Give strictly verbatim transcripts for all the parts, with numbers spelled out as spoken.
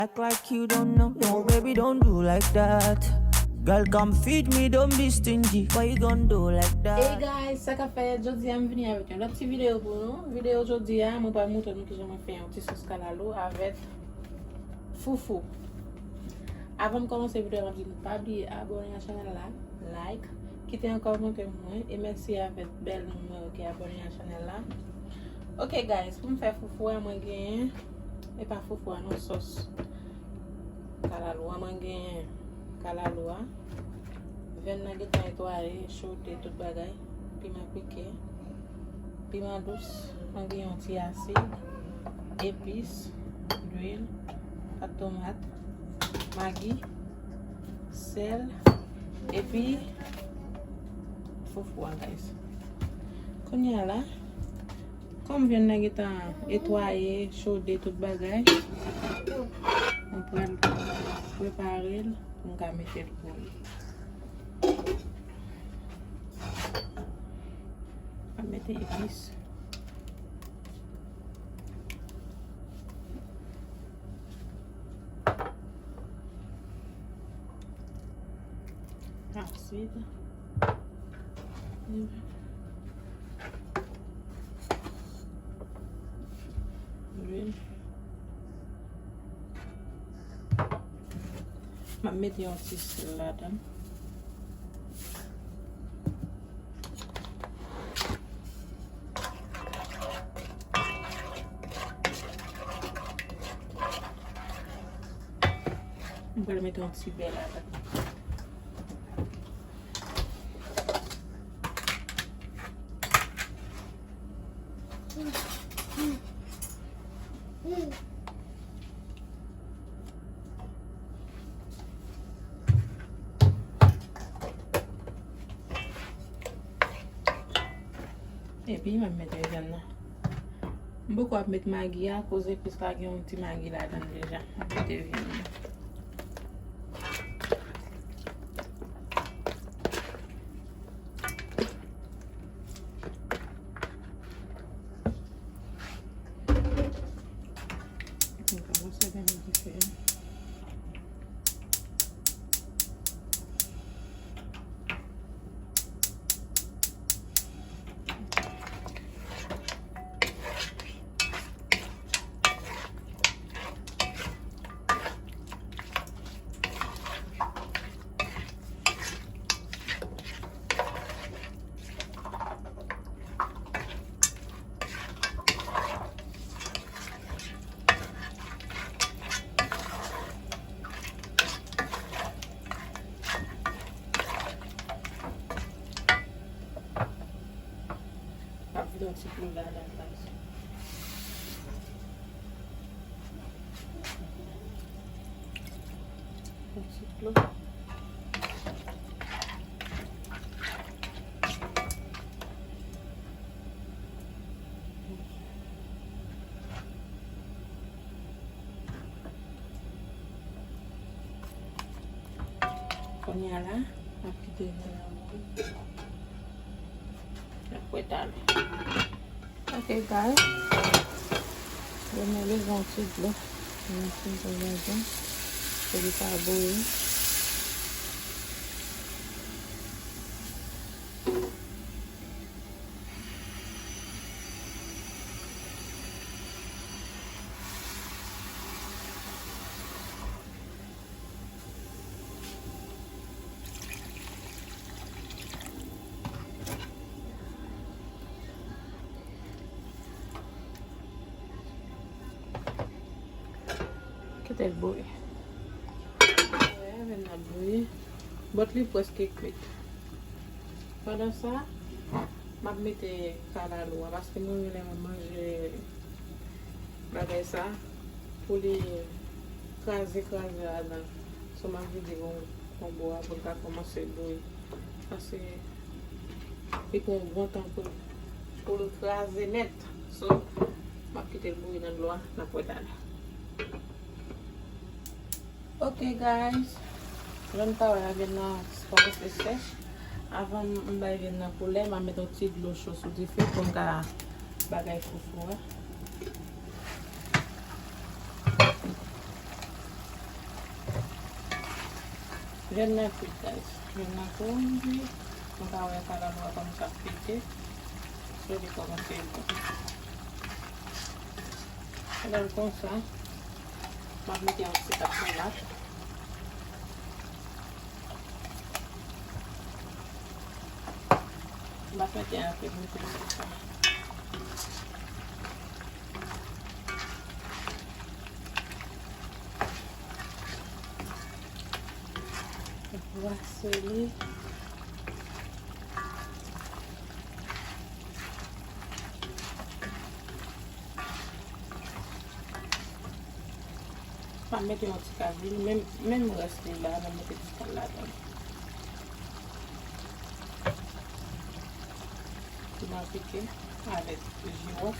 Act like you don't know, yo, baby, don't do like that. Girl, come feed me, don't be stingy. Why you gon' do like that? Hey guys, sa k ap fèt? Jodi a m vini avèk yon lòt ti videyo pou nou. Videyo jodi a, mwen pral montre nou kijan mwen fè yon ti sòs kalalou avèk foufou. Avan m kòmanse videyo a, m ap di nou pa bliye abòne a chanèl la, like, kite yon kòmantè pou mwen, e mèsi avèk bèl moun mwen yo ki abòne a chanèl la. Ok guys, pou m fè foufou a, mwen genyen, e pa foufou a non, sòs kalalou a, mwen genyen kalalou a, vyann nan gentan netwaye, chode, tout bagay, piman pike, piman dous, mwen gen yon ti asid, epis, lwil, pat tomat, magi, sèl, epi foufou a, guys. Kounye a la, kòm vyann nan gentan netwaye, chode, tout bagay, mwen pral prepare l pou m ka mete l bouyi. Mwen mete epis. Asid. Lwil. M ap mete yon ti sèl ladan. M pral mete yon ti bè ladan. Epi, m ap mete vyann nan. M poko ap met magi a, koz epis la gen yon ti magi ladan l deja. M ap mete vyann nan. M kòmanse vin dife. M ap vide yon ti dlo ladan la. Yon ti dlo. Kounye a la, m ap kite vyann nan bouyi. N ap wè talè. Ok, guys. Vyann nan bezwen yon ti dlo. Yon ti dlo ladan. Pou li pa bouyi. Kite l bouyi. Wè, vyann nan bouyi. Bòt li prèske kwit. Pandan sa, m ap mete kalalou a, paske mwen renmen lè mwen manje bagay sa, pou li kraze, kraze ladan. So, m ap vide yon, yon bò a pou l ka kòmanse bouyi. Paske li pran yon bon tan pou, pou l kraze nèt. So, m ap kite l bouyi nan dlo a, n ap wè talè. Ok, guys. Jan n ka wè a, vyann nan kòmanse sèch. Avan m bay vyann nan koulè, m a met yon ti dlo cho sou dife pou m ka bagay foufou a. Vyann nan kwit, guys. Vyann nan tou wi. Nou ka wè kalalou a kòmanse ap pete. So, li kòmanse bon. Lè l konsa, m ap mete yon ti kap tomat. M ap mete anpil, mete konsa. Brase li. M ap mete yon ti kal lwil, menm, menm rès li la, m ap mete ti kal ladan. Piman pike avèk jiwòf.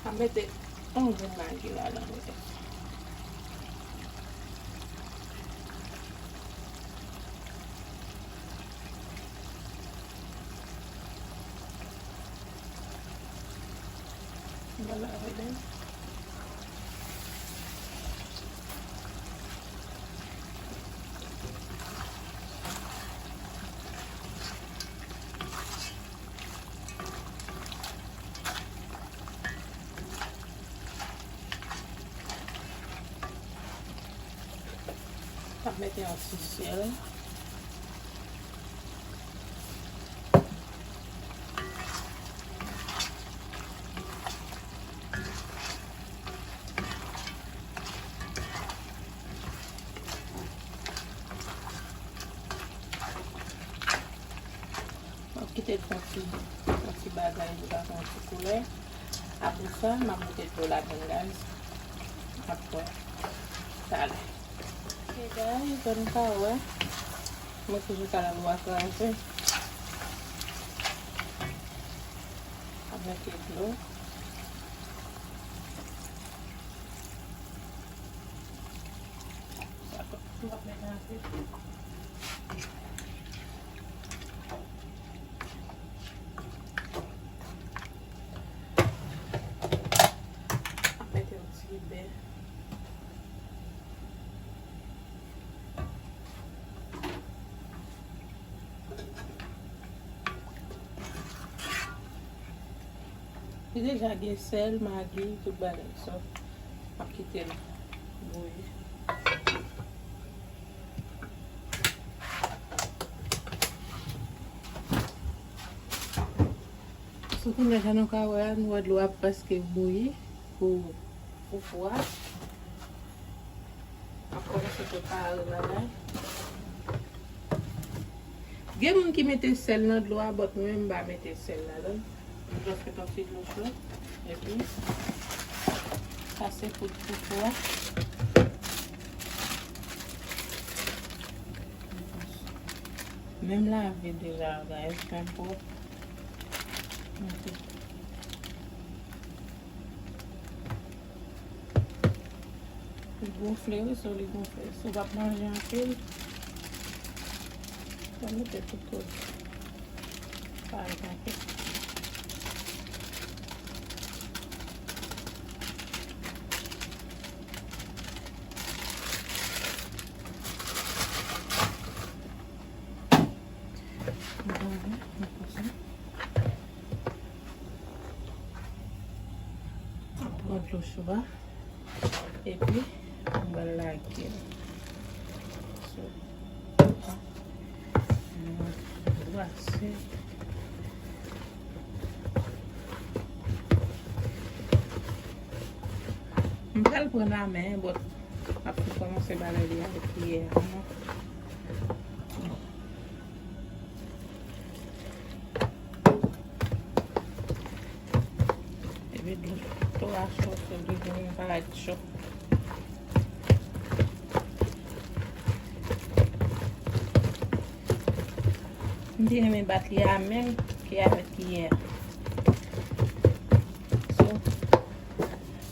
M ap mete yon grenn magi ladan li. Vwala, vwala. M ap mete yon ti sèl. M ap kite l fè yon ti, yon ti bagay, li va fè yon ti koulè. Apre sa, m ap mete dlo ladan l, guys. M ap wè talè. Ok, guys, jan nou ka wè, mwen toujou kalalou a kraze. M ap mete dlo. Sa tou, m ap mete anpil. Mete yon ti bè. Li deja gen sèl, magi, tout bagay. So, m ap kite l bouyi. So, kounye a, jan nou ka wè a, nou wè dlo a prèske bouyi pou, pou fou a. M ap kòmanse prepare bagay. Gen moun ki mete sèl nan dlo a, but mwen menm m pa mete sèl ladan l. M just met yon ti dlo cho. Epi, pase poud poukò a. Menm lave deja, guys, byen pwòp. Ok. Li gonfle, wi, so li gonfle. Si w p ap manje anpil, w a mete tout kote. Pa ret anpil. Pran dlo cho a. Epi, m pral lage l. So, m brase. M pral pran nan men, but m ap tou kòmanse bagay li avèk kiyè a. Epi dlo a cho, so dlo a parèt cho. M te renmen bat li a men ke avèk kiyè a. So,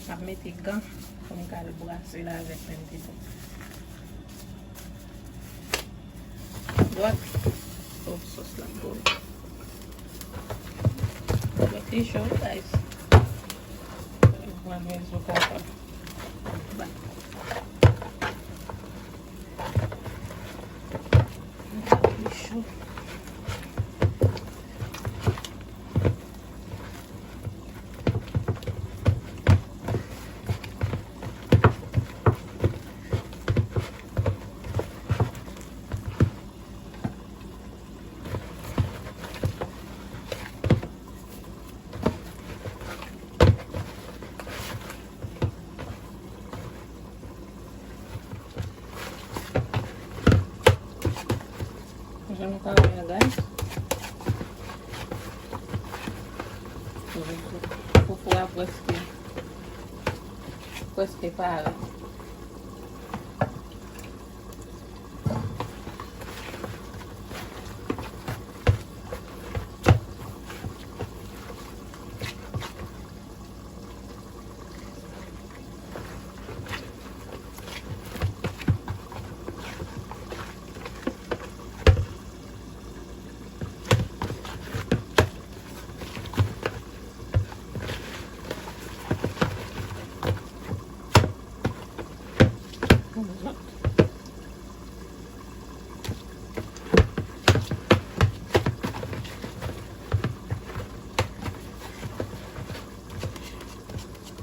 m ap mete gan pou m ka al brase l avèk menm pitit. Dwat. Oh, sòs la gwo. Dwat li cho, guys. Mwen menm sou kapab. Dwat li cho. Jan nou ka wè a, guys. Foufou a prèske, prèske pare.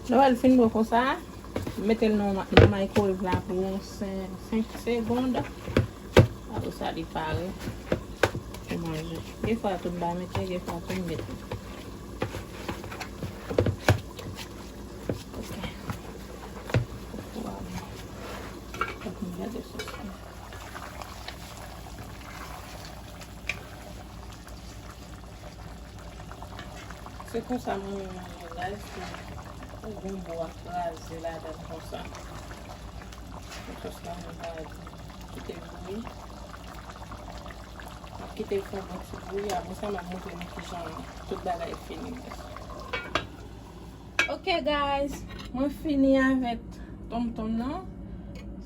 Lè w wè l fin bon konsa, mete l nan, nan microwave la pou yon senk, senk segonn. Apre sa, li pare pou manje. Gen fwa tou m pa mete, gen fwa tou m mete. Ok. Fòk nou gade sòs la. Se konsa mwen renmen manje, guys, pou yon bon bò a kraze ladan l konsa. Pou sòs la, mwen va kite l bouyi. M ap kite l fè yon bon ti bouyi, apre sa, m ap montre nou kijan tout bagay fini, guys. Ok, guys, mwen fini avèk tonmtonm nan.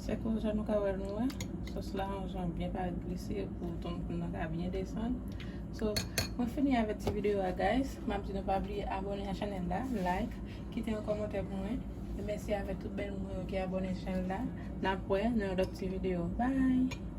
Se konsa nou ka wè l, nou wè. Sòs la, yon jan byen pa glise pou tonmtonm nan ka byen desann. So, mwen fini avèk ti videyo a, guys. M ap di nou pa bliye abòne a chanèl la, like, kite yon kòmantè pou mwen. E mèsi avèk tout bèl moun yo ki abòne chanèl la. N ap wè nan yon lòt ti videyo. Bye!